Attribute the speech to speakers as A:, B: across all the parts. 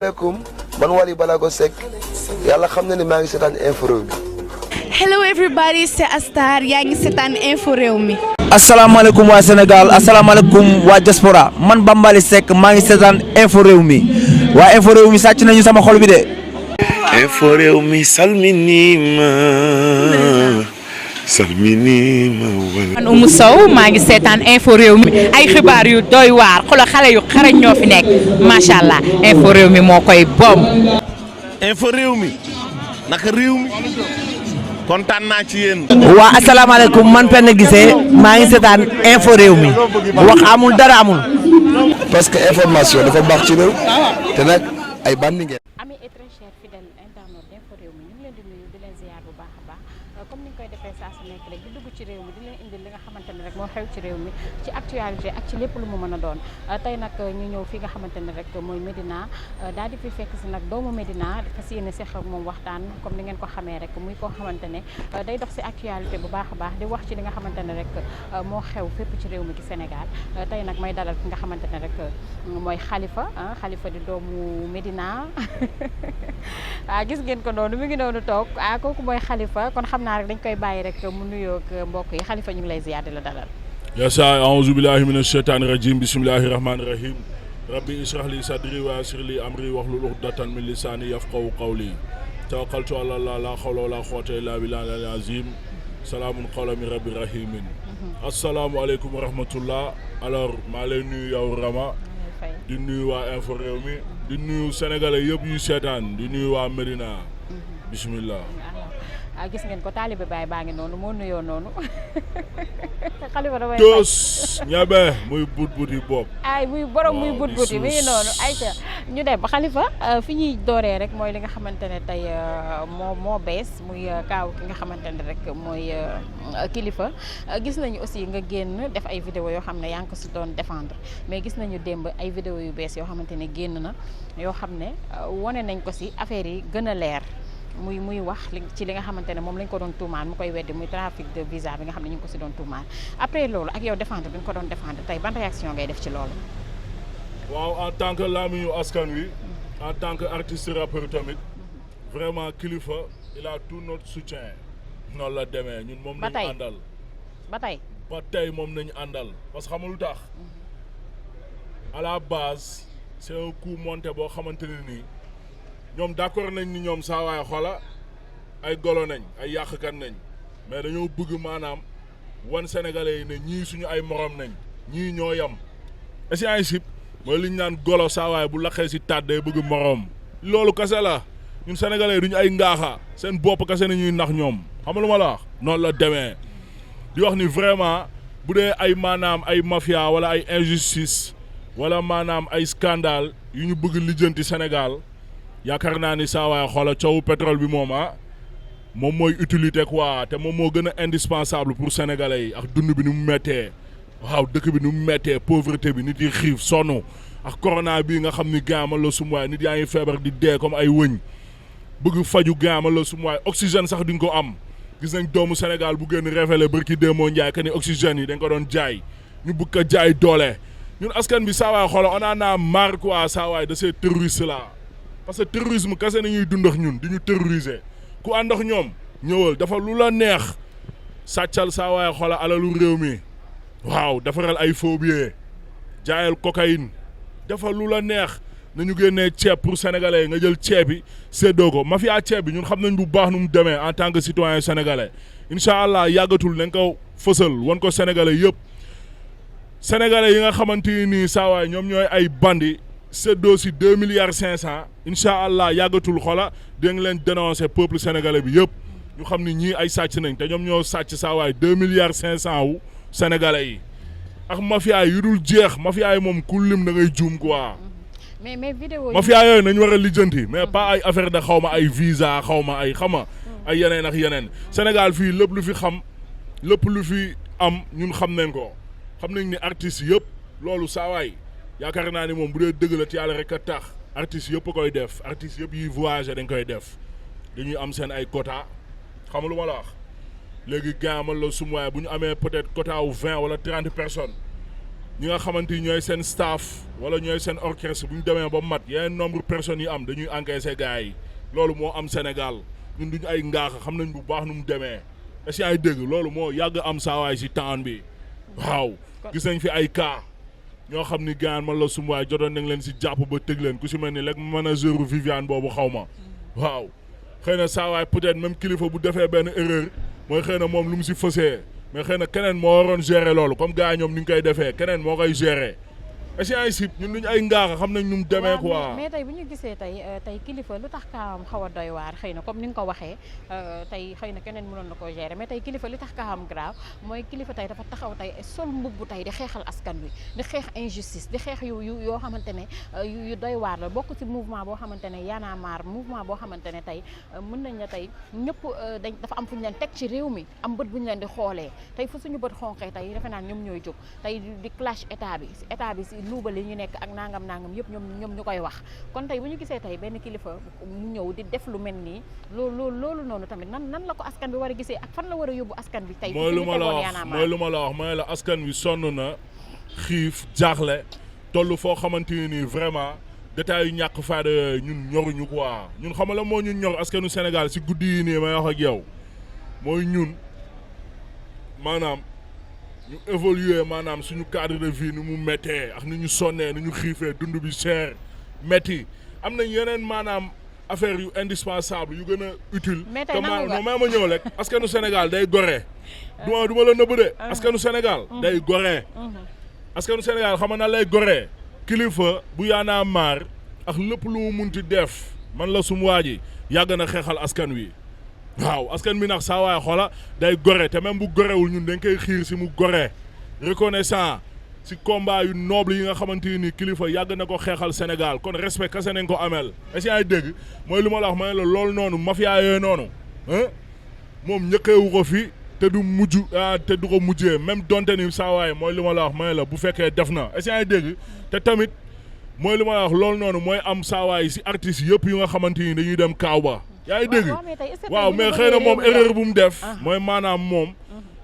A: Assalamualaikum man Wally Balago Seck yàlla xam na ne maa ngi seetaan info réew mi.
B: Hello everybody c'est Astar yaa ngi seetaan info réew mi.
C: asalaamaaleykum waa Sénégal asalaamaaleykum waa diaspora man Bambaly Seck maa ngi seetaan info réew mi waa info réew mi sàcc nañu sama xol bi de.
D: info réew mi salminima
E: man Oumou Sow maa ngi seetaan info réew mi ay xibaar yu doy waar xoolal xale yu xarañ ñoo fi nekk macha allah info réew mi moo koy bom.
F: info réew mi naka réew mi kontaan naa ci yéen.
C: waa asalaamaaleykum man Penda Guissé maa ngi seetaan info réew mi wax amul dara amul.
A: parce que information dafa baax ci réew te nag ay bandi ngeen.
G: Amis et très chers fidèles internautes d'info réew mi ñu ngi leen di nuyu di leen ziar bu baax a baax comme ni ñu koy defee saa su nekk rek di dugg ci réew mi di leen indil li nga xamante ne rek moo xew ci réew mi ci actualité ak ci lépp lu mu mën a doon tey nag ñu ñëw fi nga xamante ne rek mooy Médina daal di fi fekk si nag doomu Médina fas yéene seq ak moom waxtaan comme ni ngeen ko xamee rek muy koo xamante ne day dox si actualité bu baax a baax di wax ci li nga xamante ne rek moo xew fépp ci réew mi ci Sénégal tey nag may dalal ki nga xamante ne rek mooy Khalifa di doomu Médina gis ngeen ko noonu mi ngi noonu toog kooku mooy Khalifa kon xam naa rek dañ koy bàyyi rek mu nuyoo ak mbokk yi Khalifa ñu ngi lay ziyaar di la dalal.
H: yasa a'uuzu billahi minash shaytaani rajiim bismillahi rahmaani rahiim rabbi israh li sadri wa yassir li amri wahlul uqdatan min lisaani yafqahu qawli tawakkaltu ala Allah la hawla wala quwwata illa billahi al-azim salaamun qawlan min rabbir rahimin assalaamu aleykum wa rahmatullah alors maa lay nuyu yow Rama di nuyu waa info réew mi di nuyu sénégalais yëpp yu seetaan di nuyu waa Médina bismillah.
G: Gis ngeen ko taalibe Baay baa ngi noonu moo nuyoo noonu Khalifa damay
H: tos ñabe muy but yi bopp
G: ay muy borom muy but yi mi ngi noonu ayca ñu dem Khalifa fi ñuy dooree rek mooy li nga xamante ne tey moo bees muy kaaw ki nga xamante ne rek mooy Kilifeu gis nañu aussi nga génn def ay vidéo yoo xam ne yaa ngi ko si doon défendre mais gis nañu démb ay vidéo yu bees yoo xamante ne génn na yoo xam ne wane nañ ko si affaire yi gën a leer muy wax ci li nga xamante ne moom lañ ko doon tuumaan mu koy weddi muy trafic de visa bi nga xam ne ñu ngi ko si doon tuumaan après loolu ak yow défendre bi nga ko doon défendre tey ban réaction ngay def ci loolu.
H: waaw en tant que lamiñu askan wi en tant que artiste rappeur tamit vraiment Kilifeu il a tout notre soutien noonu la demee ñun moom nañu àndal
G: ba tey
H: moom nañu àndal parce que xam nga lu tax à la base c'est un coup monté boo xamante ne nii ñoom d'accord nañ ni ñoom saa waay xoola ay golo nañ ay yàqkat nañ mais dañoo bëgg maanaam wan sénégalais yi ne ñii suñu ay morom nañ ñii ñoo yam essayé mooy li ñu naan golo saa waay bu laqee si taat day bëgg morom loolu kese la ñun sénégalais duñu ay ngaaxa seen bopp kese na ñuy nax ñoom xam nga lu ma la wax noonu la demee di wax ni vraiment bu dee ay maanaam ay mafia wala ay injustice wala maanaam ay scandale yu ñu bëgg lijjanti Sénégal yaakaar naa ni saa waay xoola coowu pétrole bi moom moom mooy utilité quoi te moom moo gën a indispensable pour sénégalais yi ak dund bi ni mu méttee waaw dëkk bi ni mu méttee pauvreté bi nit yi xiif sonn ak corona bii nga xam ni gaama la sumuwaay nit yaa ngi feebar di dee comme ay wëñ bëgg faju gaama la sumuwaay oxygène sax duñ ko am gis nañ doomu Sénégal bu gën révélé barki démoo Njaay que ni oxygène yi dañ ko doon jaay ñu bëgg ko jaay doole ñun askan bi saa waay xoola on en a marre quoi saa waay de ces terroristes là parce que terrorisme kese nañuy dund ak ñun di ñu terroriser ku ànd ak ñoom ñëwal dafa lu la neex sàccal saa waaye xoola alalu réew mi waaw defaral ay faux billets jaayal cocaïne dafa lu la neex nañu génnee ceeb pour sénégalais nga jël ceeb bi séddoo ko mafia ceeb bi ñun xam nañ bu baax nu mu demee en tant que citoyen sénégalais incha allah yàggatul nañ ko fësal wan ko sénégalais yëpp sénégalais yi nga xamante ni saa waay ñoom ñooy ay bandi séddoo si 2 milliards 500 incha allah yàggatul xola dégg leen dénoncer peuple sénégalais bi yëpp ñu xam ni ñii ay sàcc nañ te ñoom ñoo sàcc saa waay 2 milliards 500 wu sénégalais yi ak mafia yu dul jeex mafia yi moom ku lim da ngay juum quoi.
G: mais vidéo yi
H: mafia yooyu nañ war a lijjanti mais pas ay affaire de xaw ma ay visa xaw ma ay xama ay yeneen ak yeneen Sénégal fii lépp lu fi xam lépp lu fi am ñun xam nañ ko xam nañ ni artistes yëpp loolu saa waay yaakaar naa ni moom bu dee dëgg la ci yàlla rek a tax artistes yëpp a koy def artistes yëpp yuy voyager dañ koy def dañuy am seen ay quota xam lu ma la wax léegi gaamal la sum waaye bu ñu amee peut-être quota wu 20 wala 30 personnes ñi nga xamante ni ñooy seen staff wala ñooy seen orchestre bu ñu demee ba mat yeneen nombre personnes yi am dañuy encaisser gars yi loolu moo am Sénégal ñun duñu ay ngaaxa xam nañ bu baax nu mu demee est-ce que ay dégg loolu moo yàgg am saawaay si temps bi waaw gis nañ fi ay cas ñoo xam ni gaan man la sumuwaay jotoon nañ leen si jàpp ba tëg leen ku si mel ni rek manager Viviane boobu xaw ma waaw xëy na saawaay peut-être même kilifa bu defee benn erreur mooy xëy na moom lu mu si fësee mais xëy na keneen moo waroon gérer loolu comme gars yi ñoom ni ñu koy defee keneen moo koy gérer est-ce que ay sib ñun duñu ay ngaaxa xam nañ nu mu demee quoi.
G: mais tey bu ñu gisee tey kilifa lu tax kaam xaw a doy waar xëy na comme ni nga ko waxee tey xëy na keneen mënoon na koo gérer mais tey kilifa li tax kaam grave mooy kilifa tey dafa taxaw tey sol mbubb tey di xeexal askan wi di xeex injustice di xeex yoo xamante ne yu doy waar la bokk ci mouvement boo xamante ne Y'en a marre mouvement boo xamante ne tey mën nañ la tey ñëpp dafa am fu ñu leen teg ci réew mi am bët bu ñu leen di xoolee tey fu suñu bët xonqee tey defe naa ñoom ñooy jóg tey di clash état bi si luubal yi ñu nekk ak nangam yëpp ñoom ñu koy wax kon tey bu ñu gisee tey benn kilifa mu ñëw di def lu mel nii loolu noonu tamit nan la ko askan bi war a gisee ak fan la war a yóbbu askan bi tey
H: mooy lu ma la wax mooy la askan wi sonn na xiif jaaxle toll foo xamante ni vraiment détails yu ñàkk fayda yooyu ñun ñoruñu quoi ñun xam la moo ñun ñor askanu Sénégal si guddi yi nii may wax ak yow mooy ñun maanaam ñu évoluer maanaam suñu cadre de vie ni mu méttee ak ni ñu sonnee ni ñu xiifee dund bi cher métti am nañ yeneen maanaam affaire yu indispensable yu gën a utile te non ma ñëw rek askanu Sénégal day goree du ma la nëbb de askanu Sénégal day goree askanu Sénégal xam na lay goree kilifa bu Y'en a marre ak lépp lu mu munti def man la sum waa ji yàgg na xeexal askan wi waaw askan bi nag saa waay xoola day gore te même bu gorewul ñun dañ koy xiir si mu gore reconnaissant si combat yu noble yi nga xamante ni kilifa yàgg na ko xeexal Sénégal kon respect kase nañ ko amel est-ce que ay dégg mooy lu ma la wax mooy la loolu noonu mafia yooyu noonu moom ñëkkeewu ko fi te du mujj te du ko mujjee même donte ni saa waay mooy lu ma la wax mooy la bu fekkee def na est-ce que ay dégg te tamit mooy lu ma la wax loolu noonu mooy am saa waay si artistes yëpp yu nga xamante ni dañuy dem kaaw ba yaa ngi dégg waaw mais xëy na moom erreur bu mu def mooy maanaam moom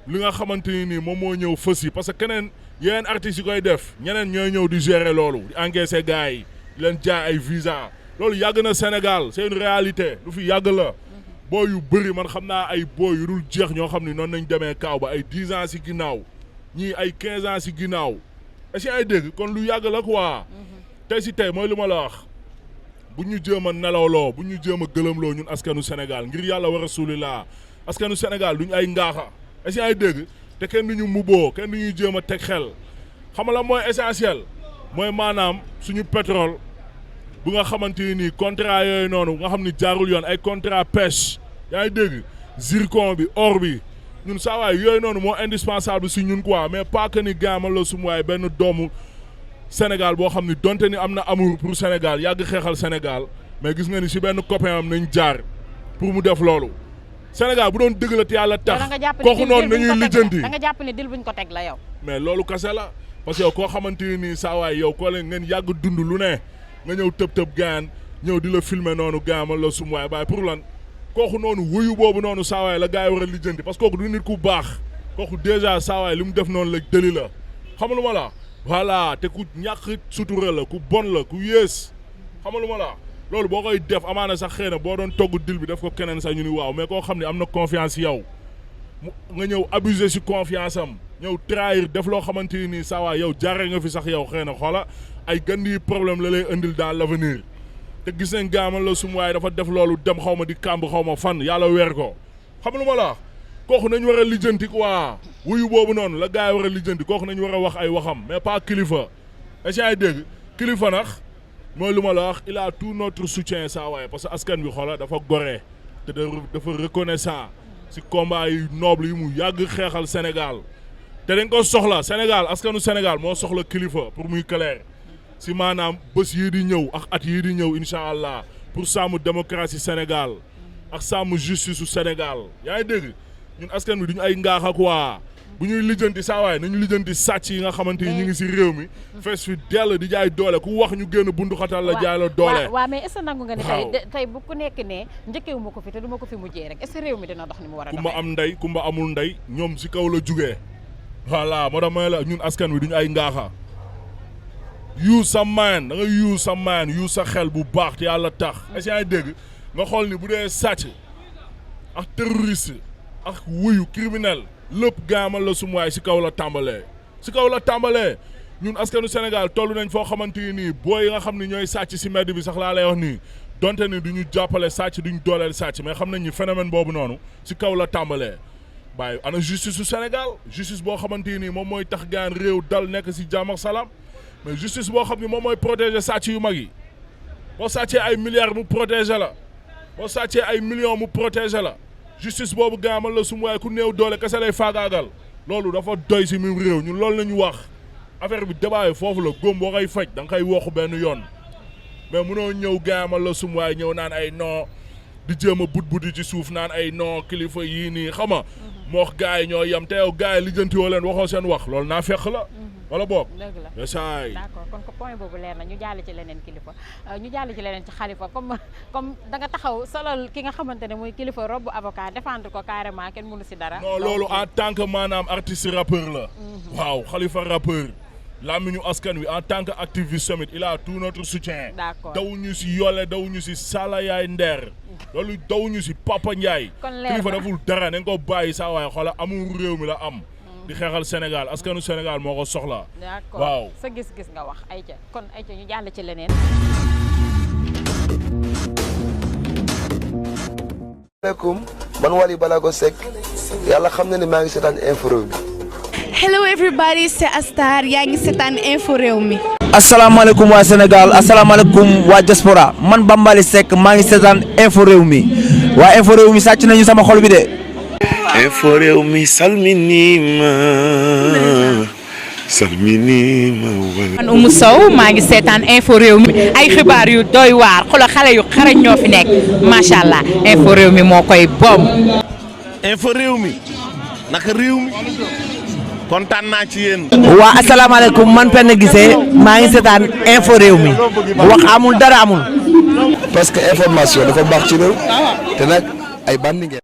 H: li nga xamante ni nii moom moo ñëw fës yi parce que keneen yeneen artistes yi koy def ñeneen ñooy ñëw di gérer loolu di encaisser gars yi di leen jaay ay visa loolu yàgg na Sénégal c'est une réalité lu fi yàgg la boo yu bëri man xam naa ay boo yu dul jeex ñoo xam ni noonu nañ demee kaaw ba ay 10 ans si ginnaaw ñii ay 15 ans si ginnaaw est-ce que ay dégg kon lu yàgg la quoi tey si tey mooy lu ma la wax bu ñu jéem a nelawloo bu ñu jéem a gëlëmloo ñun askanu Sénégal ngir yàlla wa rasulillah askanu Sénégal duñu ay ngaaxa est-ce que ay dégg te kenn duñu muboo kenn duñuy jéem a teg xel xam nga la mooy essentiel mooy maanaam suñu pétrole bu nga xamante ni contrat yooyu noonu nga xam ni jaarul yoon ay contrat pêche yaa ngi dégg zircon bi or bi ñun saa waay yooyu noonu moo indispensable si ñun quoi mais pas que ni gaamal la sum waay benn doomu Sénégal boo xam ni donte ni am na amour pour Sénégal yàgg xeexal Sénégal mais gis nga ni si benn copain am nañ jaar pour mu def loolu Sénégal bu doon dëgg la te yàlla tax kooku noonu nañuy lijjanti
G: da nga jàpp ne dil buñ ko teg la yow
H: mais loolu kase la parce que yow koo xamante ni saa waay yow koo leen ngeen yàgg dund lu ne nga ñëw tëb gaan ñëw di la filmer noonu gaamal la sum waay baay pour lan kooku noonu wuyu boobu noonu saa waay la gars yi war a lijjanti parce que kooku du nit ku baax kooku déjà saa waay li mu def noonu la dëli la xam lu ma la voilà te ku ñàkk sutura la ku bon la ku yées xamalu ma la loolu boo koy def amaana sax xëy na boo doon togg dil bi def ko keneen sax ñu ni waaw mais koo xam ne am na confiance yow nga ñëw abuser si confiance am ñëw trahir def loo xamante ni nii saa waay yow jaaree nga fi sax yow xëy na xoola ay gandi problème la lay indil dans l'avenir te gis nañ gaamal la sum waaye dafa def loolu dem xaw ma di kàmb xaw ma fan yàlla weer ko xamalu ma la kooku nañ war a lijjanti quoi wuyu boobu noonu la gars yi war a lijjanti kooku nañ war a wax ay waxam mais pas kilifa est-ce que ay dégg kilifa nax mooy lu ma la wax il a tout notre soutien saa waaye parce que askan bi xoola dafa goree te dafa reconnaissant si combat yi noble yi mu yàgg xeexal Sénégal te dañ ko soxla Sénégal askanu Sénégal moo soxla kilifa pour muy clair si maanaam bés yii di ñëw ak at yii di ñëw incha allah pour sàmm démocratie Sénégal ak sàmm justice su Sénégal yaa ngi dégg ñun askan bi duñu ay ngaaxa quoi bu ñuy lijjanti saa waay nañu lijjanti sàcc yi nga xamante ni ñu ngi si réew mi fees fi dell di jaay doole ku wax ñu génn bundu xatal la jaay la doole
G: waaw mais est-ce que nangu nga ni tey bu ku nekk ne njëkkeewu ma ko fi te du ma ko fi mujjee rek est-ce que réew mi dina dox ni mu war a doxee
H: kumba am ndey kumba amul ndey ñoom si kaw la jugee voilà moo tax may la ñun askan wi duñu ay ngaaxa use sa mind da nga use sa mind use sa xel bu baax te yàlla tax est-ce que dégg nga xool ni bu dee sàcc ak terroriste ak wuyu criminel lépp gaamal la sumuwaay si kaw la tàmbalee ñun askanu Sénégal toll nañ foo xamante ni nii booy yi nga xam ne ñooy sàcc si mbedd bi sax laa lay wax nii donte ni duñu jàppale sàcc duñu dooleel sàcc mais xam nañ ni phénomène boobu noonu si kaw la tàmbalee bàyyi ana justice su Sénégal justice boo xamante ni moom mooy tax gaan réew dal nekk si jàmm ak salaam mais justice boo xam ni moom mooy protéger sàcc yu mag yi boo sàccee ay milliards mu protéger la boo sàccee ay millions mu protéger la justice boobu gaamal la sum waaye ku néew doole kese lay faagaagal loolu dafa doy si mim réew ñun loolu la ñu wax affaire bi débat foofu la góom boo koy faj da nga koy waxu benn yoon mais munoo ñëw gaamal la sum waaye ñëw naan ay non di jéem a buddi ci suuf naan ay non kilifa yii nii xam nga moo wax gars yi ñoo yem te yow gars yi lijjanti woo leen waxoo seen wax loolu naa fekk la wala boog
G: dëgg la
H: yesaay
G: d'accord kon ko point boobu leer na ñu jàll ci leneen kilifa ñu jàll ci leneen ci Khalifa comme da nga taxaw solal ki nga xamante ne mooy kilifa robu avocat défendre ko carrément kenn mënu si dara.
H: non loolu en tant que maanaam artiste rappeur la. waaw Khalifa rappeur. làmmiñu askan wi en tant que activiste tamit il a tout notre soutien.
G: d'accord
H: dawuñu si Yole dawuñu si Sala Yaay Nder. loolu dawuñu si Papa Ndiaye.
G: kon leer
H: kilifa deful dara nañ ko bàyyi saa waaye xoola amul réew mi la am. di xeexal Sénégal askanu Sénégal moo ko soxla.
G: d'accord
H: waaw
G: sa gis-gis nga wax ayca kon ayca ñu jàll ci leneen.
A: asalaamaaleykum man Wally Balago Seck yàlla xam na ne maa ngi seetaan info réew mi.
B: Hello everybody, c'est Astar yaa ngi seetaan info réew mi.
C: asalaamaaleykum waa Sénégal asalaamaaleykum waa diaspora man Bambaly Seck maa ngi seetaan info réew mi waa info réew mi sàcc nañu sama xol bi de.
D: info réew mi salminima
E: man Oumou Sow maa ngi seetaan info réew mi ay xibaar yu doy waar xoolal xale yu xarañ ñoo fi nekk macha allah info réew mi moo koy bom.
F: info réew mi naka réew mi kontaan naa ci yéen.
I: waa asalaamaaleykum man Penda Guissé maa ngi seetaan info réew mi wax amul dara amul.
A: parce que information dafa baax ci réew te nag ay bandi ngeen